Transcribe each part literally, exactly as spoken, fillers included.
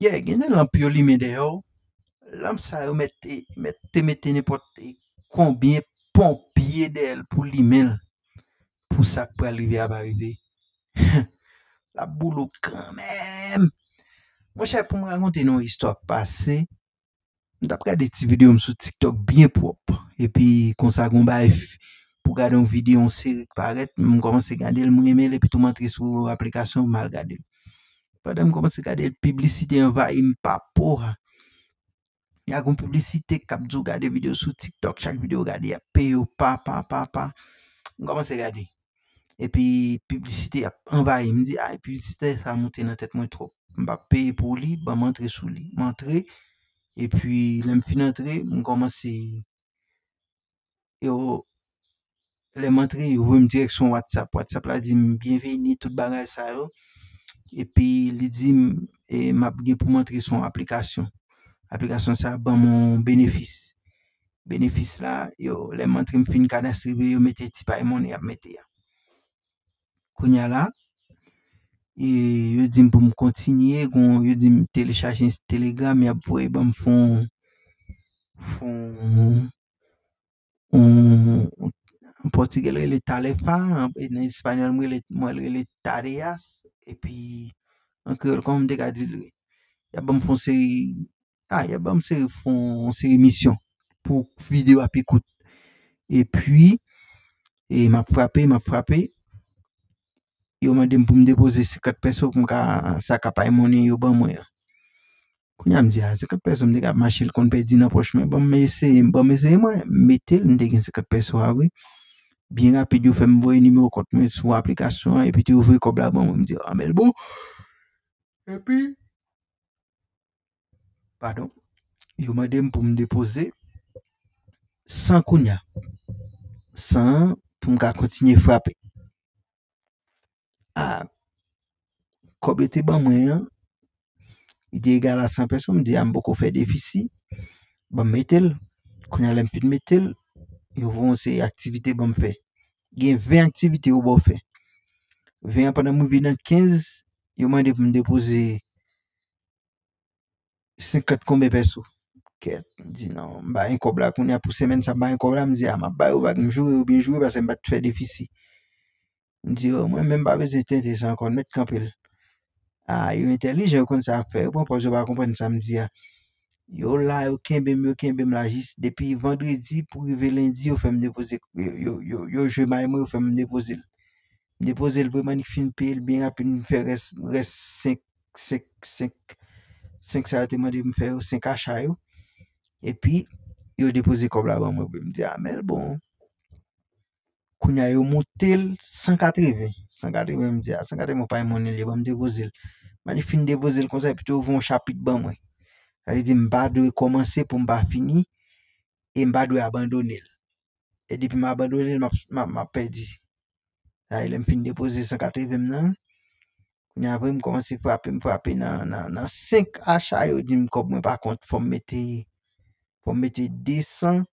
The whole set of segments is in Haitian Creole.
Yeah, gen de lanp yo limen dèyè w. Lanp sa yo mèt te mèt te mete nenpòt konbyen ponpye dèyè l pou limen l pou sa k pral rive a pa rive. L ap boule w kanmenm. Monchè, pou m rakonte nou yon istwa k pase, m t ap gade ti videyo m sou TikTok byen pwòp. Epi konsa gon bagay pou gade yon videyo, yon seri k parèt, m kòmanse gade l, m renmen l, epi tou m antre sou aplikasyon, m al gade l. Pandan m kòmanse gade l, piblisite anvayi m pa po a. Y a gon piblisite k ap di w gade videyo sou TikTok, chak videyo w gade, y ap peye w pa, pa, pa, pa. M kòmanse gade. Epi piblisite ap anvayi m. M di, ay, piblisite sa monte nan tèt mwen twòp. M p ap peye pou li, ban m antre sou li. M antre, epi lè m fin antre, m kòmanse, yo, lè m antre, yo voye m direksyon WhatsApp. WhatsApp la di m, byenveni, tout bagay sa yo. Epi li di m, e, m ap gen pou m antre sou yon aplikasyon. Aplikasyon sa ban m yon benefis. Benefis la, yo, lè m antre, m fin kadastre, yo mete ti pay monnen y ap mete a. Kounye a la, e, yo di m pou m kontinye, gon, yo di m telechaje Telegram, y ap voye ban m fon, fon, yon, yon pòtigè l rele Talefa, an, e nan espanyòl, mwen rele, mwen rele Tareas, epi an kreyòl, kòman m te ka di l? Y ap ban m fon seri, a, y ap ban m seri fon, yon seri misyon pou videyo a pi kout. Epi, e m ap frape, m ap frape, yo mande m pou m depoze senkant peso pou m ka, sa ka pay monnen yo ban mwen an. Kounye a m di, a, senkant peso m te ka mache l konn pèdi nan pòch mwen. Ban m eseye, ban m eseye mwen, m mete l, m te gen senkant peso a vre. Byen rapid, yo fè m voye nimewo kont mwen sou aplikasyon an, epi tou yo voye kòb la ban mwen. M di, a, men l bon. Epi, padon, yo mande m pou m depoze san kounye a. San pou m ka kontinye frape. A, kòb yo te ban mwen an, li te egal a san peso, m di, a, m poko fè defisi. Ban m mete l. Kounye a lè m fin mete l, yo voye yon seri aktivite ban m fè. Gen ven aktivite yo ba w fè. Ven an, pandan m rive nan kenz, yo mande pou m depoze senkant konbyen peso. Kèt, m di non, m pa gen kòb la kounye a pou semèn sa, m pa gen kòb la, m di, a, m ap ba yo vag, m joure yo byen joure, paske m pa t fè defisi. M di, o, mwen menm pa bezwen tenten sa ankò, m mèt kanpe l. A, yo entèlijan, yo konn sa y ap fè, yo pran pòz yo pa konprann sa m di a. Yo la, yo kenbe m, yo kenbe m la jis depi vandredi pou rive lendi, yo fè m depoze, yo, yo, yo, yo jwe may mwen, yo fè m depoze l. M depoze l vre, m annik fin peye l byen rapid, m fè rès, rès senk, senk, senk, senk sa yo te mande m fè yo, senk acha yo. Epi, yo depoze kòb la ban mwen vre. M di, a, men l bon. Kounye a, yo moute l san katreven. San katreven, m di, a, san katreven pa yon monnen li, ban m depoze l. M annik fin depoze l konsa, epi tou yo voye yon chapit ban mwen. Sa vle di, m pa dwe kòmanse pou m pa fini, e m pa dwe abandone l. E depi m abandone l, m ap, m ap, m ap pèdi. Sa e lè m fin depoze san katreven m nan, kounye a vre m kòmanse frape, m frape nan, nan, nan senk acha yo di m kòb mwen pa kont, fò m mete, fò m mete de san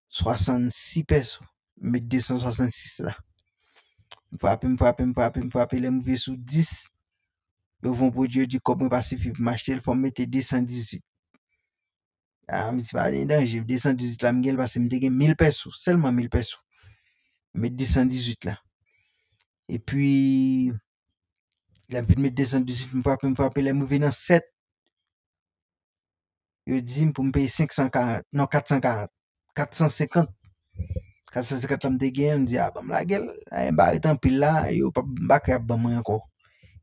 swasannsis peso. M met de san swasannsis la. M frape, m frape, m frape, m frape, lè m rive sou dis, yo voye yon pwodui, yo di kòb mwen pa sifi pou m achte l, fò m mete de san dizuit. A, m di pa gen danje, de san dizuit la m gen l paske m te gen mil peso, sèlman mil peso. M met de san dizuit la. Epi, lè m fin met de san dizuit, m frape, m frape, lè m rive nan sèt, yo di m pou m peye senk san karant, non, kat san karant, kat san senkant. Kat san senkant la m te genyen, m di, a, ban m lage l. A, m pa ret anpil la, yo pa, m pa kwè y ap ban mwen ankò.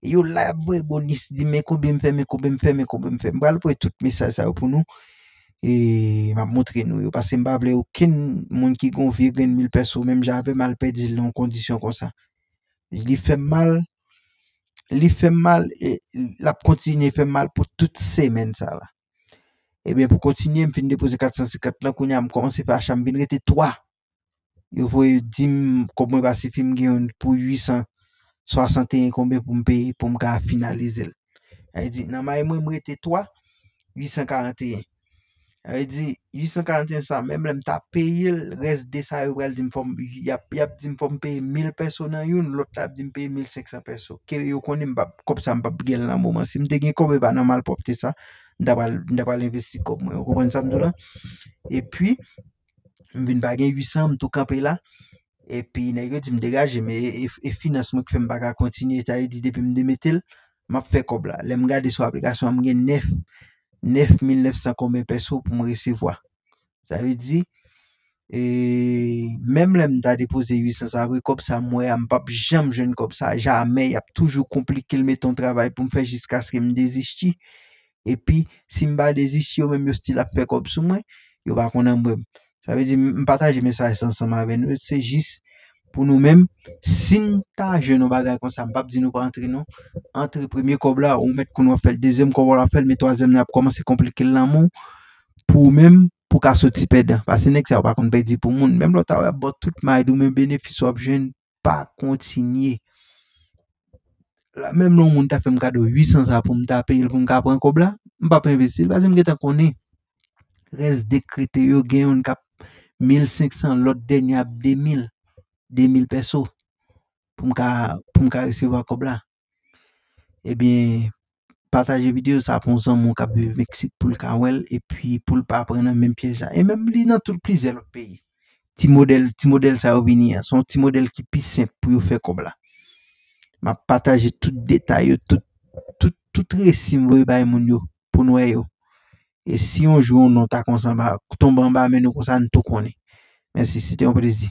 E yo la, y ap voye bonis, di, men konbyen m fè, men konbyen m fè, men konbyen m fè. M pral voye tout mesaj sa yo pou nou. E m ap montre nou yo, paske m pa vle okenn moun ki gen yon vye grenn mil peso, menm jan avè m, al pèdi l nan yon kondisyon konsa. Li fè m mal, li fè m mal, e l ap kontinye fè m mal pou tout semèn sa la. Ebyen, pou kontinye, m fin depoze kat san senkant lan, kounye a m kòmanse fè acha, m vin rete twa. Yo voye di m, kòb mwen pa sifi, m gen youn pou uit san swasanteyen konbyen pou m peye, pou m ka finalize l. Sa vle di, nan may mwen, m rete twa, uit san karanteyen. Sa vle di, uit san karant e en sa, menm lè m ta peye l, rès de sa yo pral di m fò m, y ap, y ap di m fò m peye mil pèso nan youn, lòt la ap di m peye mil senk san pèso. Ke yo konnen m p ap, kòb sa m p ap gen l nan moman. Si m te gen kòb e pa nan malpwòpte sa, m ta pral, m ta pral envesti kòb mwen. Ou konprann sa m di w la? Epi, m vin pa gen uit san, m tou kanpe la. Epi nèg yo di m degaje, men e, e, e finans mwen ki fè m pa ka kontinye. Sa vle di depi m demete l, m ap fè kòb la. Lè m gade sou aplikasyon an, m gen nèf, nèf mil nèf san konbyen pèso pou m resevwa. Sa vle di, e, menm lè m ta depoze uit san sa vre, kòb sa m wè a, m p ap janm jwenn kòb sa. Jamè, y ap toujou konplike l, mete yon travay pou m fè jiskaske m dezisti. Epi, si m pa dezisti, yo menm yo still ap fè kòb sou mwen, yo pa konn anmwè m. Sa vle di, m pataje mesaj sa ansanm avè nou. Se jis pou nou menm, si n ta jwenn yon bagay konsa, m p ap di nou pa antre non. Antre premye kòb la, ou mèt konn w ap fè l, dezyèm kòb la w ap fè l, men twazyèm nan ap kòmanse konplike l nan men w pou ou menm, pou w ka soti pèdan. Paske nèg sa yo pa konn pèdi pou moun. Menm lè w ta wè ap ba w tout may, ou menm benefis w ap jwenn, pa kontinye. La, menm lè yon moun ta fè m kado uit san sa pou m ta peye l pou m ka pran kòb la, m p ap envesti l, paske m gentan konnen rès dekrete yo, gen youn k ap mil senk san, lòt dènye ap de mil, de mil pèso pou m ka, pou m ka resevwa kòb la. Ebyen, pataje videyo sa pou yon zanmi w k ap viv Meksik pou l ka wè l, epi pou l pa pran nan menm pyèj la. E menm li nan tout plizyè lòt peyi. Ti modèl, ti modèl sa yo vini an, se yon ti modèl ki pi senp pou yo fè kòb la. M ap pataje tout detay yo, tout, tout, tout resi m voye bay moun yo pou n wè yo. E si yon jou yon non ta konsa anba, tonbe anba men nou konsa, n tou konnen. Mèsi, se te yon plezi.